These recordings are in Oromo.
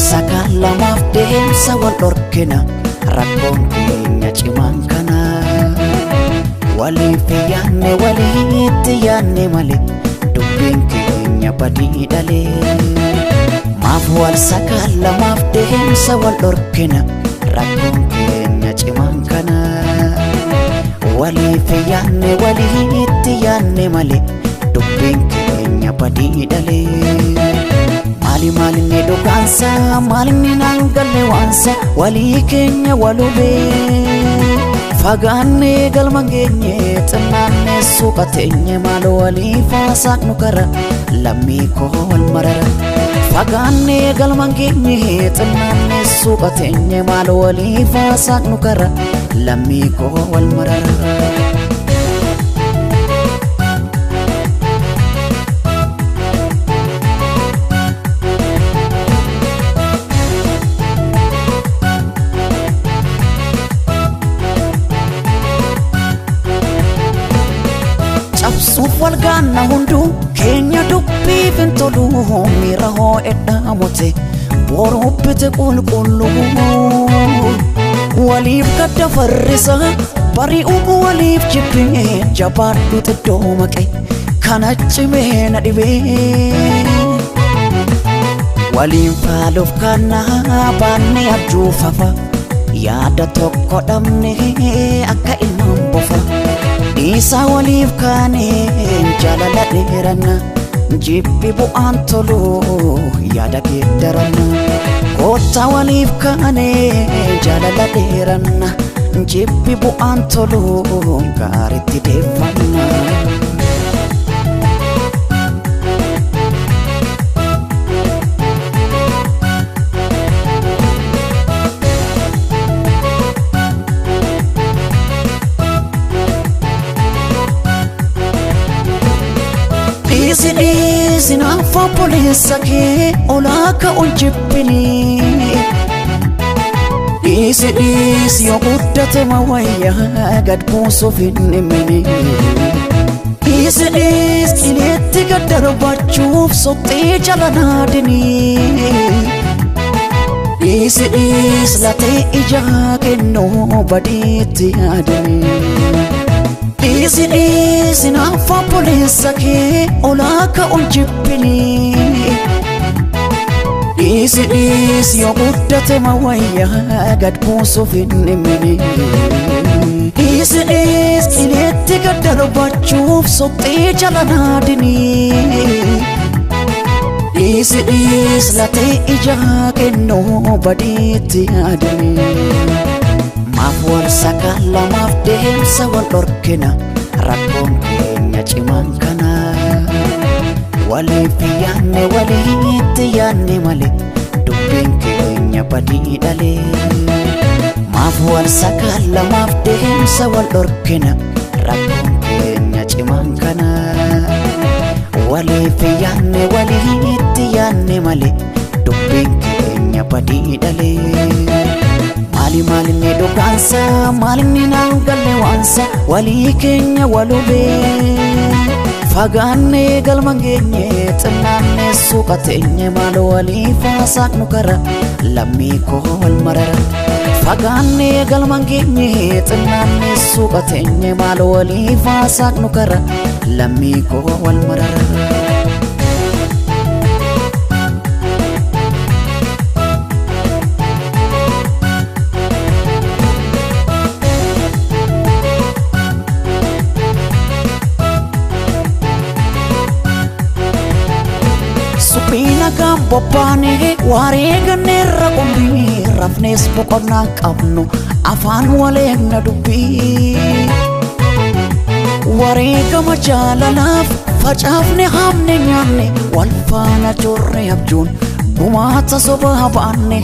Wal sakaallamaaf deemsa wal dhorkina, rakkoon keenya cimaan kana. Waliif yaanne, walitti yaanne malee, dubbiin keenya badii dhalee. Maaf wal sakaallamaaf deemsa wal dhorkina, rakkoon keenya cimaan kana. Waliif yaanne, walitti yaanne malee, dubbiin keenya badii dhalee. Maali maalinni dhugaansa, maalinni naan galle waansa, walii keenya walubee. Fagaannee galma geenye, xinnaannee suuqa teenye, maal waliif haasaqnu kara, lammii koo wal marara. Fagaannee galma geenye, xinnaannee suuqa teenye, maal waliif haasaqnu kara, lammii koo wal marara. Cabsuuf wal gaanna, hunduu keenya dubbiif hin tolu, miira hoo'edha mote boruubbite qulqullu. Waliif gadda farrisa bari'uu, waliif jibbee, jabaadhu xiddoo maqe kana cimee na dhibee. Waliin faaluuf kana baanne abjuufafa, yaada tokko dhabne akka ilmaan bofa. Dhiisaa waliif kaane jaalala dheeranna, jibbi bu'aan tolu yaada geeddaranna. Koottaa waliif kaane jaalala dheeranna, jibbi bu'aan tolu gaaritti deeffanna. Dhiisi dhiisi naaf obboleessa kee olaa ka'uun jibbinii. Dhiisi dhiisi yoo guddate mawayyaa gad buusuuf hin dhimmini. Dhiisi dhiisi qileetti gad darbachuuf soxxee jala naadinii. Dhiisi dhiisi latee ijaa kennuu badiitti yaadinii. Dhiisi dhiisi naaf obboleessa kee olaa ka'uun jibbinii. Dhiisi dhiisi yoo guddate mawayyaa gad buusuuf hin dhimmini. Dhiisi dhiisi qileetti gad darbachuuf soxxee jala naadinii. Dhiisi dhiisi latee ijaa kennuu badiitti yaadinii. Maaf wal sakaallamaaf deemsa wal dhorkina, rakkoon keenya cimaan kana. Waliif yaanne, walitti yaanne malee, dubbiin keenya badii dhalee. Maaf wal sakaallamaaf deemsa wal dhorkina, rakkoon keenya cimaan kana. Waliif yaanne, walitti yaanne malee, dubbiin keenya badii dhalee. Maali maalinni dhugaansa, maalinni naan galle waansa, walii keenya walubee. Fagaannee galma geenye, xinnaannee suuqa teenye, maal waliif haasaqnu kara, lammii koo wal marara. Fagaannee galma geenye, xinnaannee suuqa teenye, maal waliif haasaqnu kara, lammii koo wal marara. Suphii nagaan bobbaane wareeganneerra qumbii, rafnees boqonnaa qabnu afaan waleegna dubbii. Wareegama jaalalaaf facaafne haamne nyaanne, wal faana joorre abjuun gumaata sobaa baanne.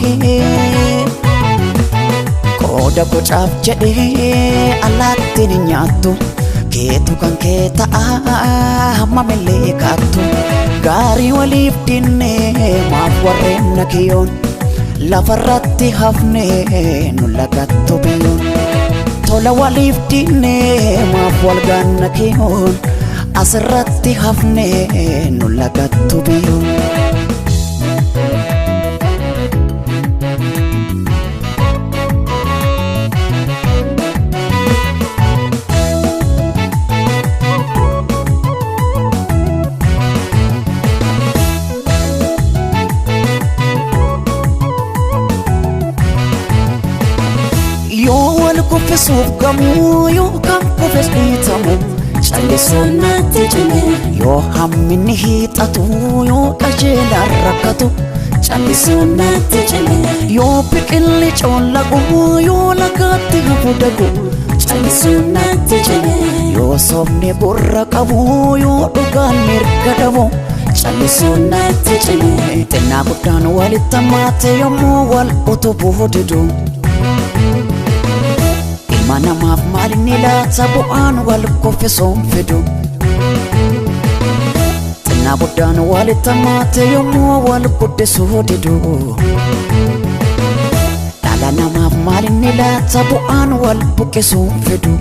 Qooda bocaaf jedhee allaattiin hin nyaattu, keetu kan kee ta'a hammamillee kaattu. Gaarii waliif dinne maaf warreen nakiyyoon, lafarratti hafne nu lagattu biyyoon. Tola waliif dinne maaf wal gaanna kiyyoon, asirratti hafne nu lagattu biyyoon. kuffisuuf gamuu yoo kan kufes dhiitamu callisuun natti cime. Yoo hamminni hiixatu yoo qajeelaan rakkatu callisuun natti cime. Yoo biqilli coollagu yoo lagaatti hafu dagu Callisuun natti cime. Yoo sobni gurra qabu yoo dhugaan mirga dhabu callisuun natti cime. Xinnaa guddaan walitti hammaate yommuu wal utubuu didu. Ilma namaaf maalinni laata bu'aan wal kuffisuun fidu. Xinnaa guddaan walitti hammaate yommuu wal guddisuu didu. Dhala namaaf maalinni laata bu'aan wal buqqisuun fidu.